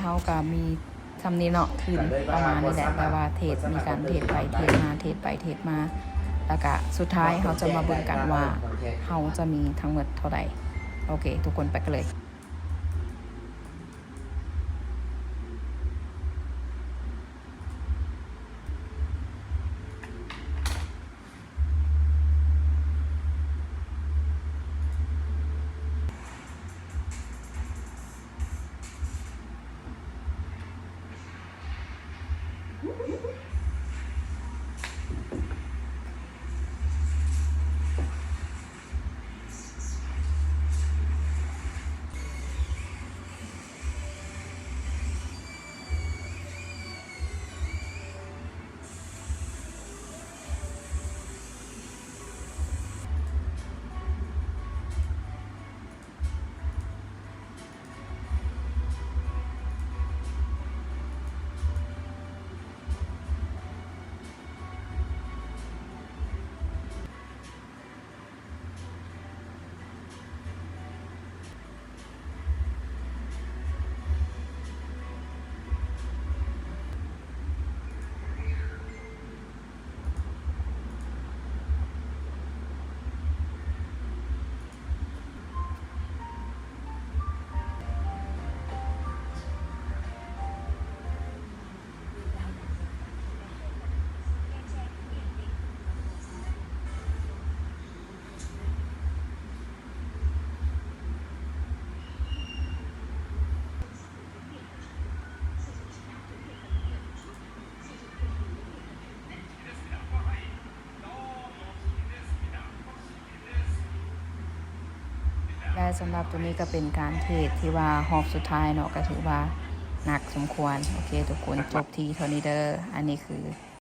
ເຮົາກະມີຊ່ຳນີ້ເນາະ ຄືນປະມານນີ້ແຫຼະ ແຕ່ວ່າເທດ ມີການເທດໄປເທດມາ ເທດໄປເທດມາ ແລ້ວກະສຸດທ້າຍເຮົາຈະມາເບິ່ງກັນວ່າເຮົາຈະມີທັງໝົດເທົ່າໃດ. ໂອເຄ ທຸກຄົນໄປກັນເລີຍ. ແລະ ສຳລັບໂຕນີ້ກໍເປັນການເທດທີ່ວ່າຮອບສຸດທ້າຍເນາະ ກໍຖືວ່າໜັກສົມຄວນ. ໂອເຄ ທຸກຄົນ ຈົບທີ່ເທົ່ານີ້ເດີ. ອັນນີ້ຄື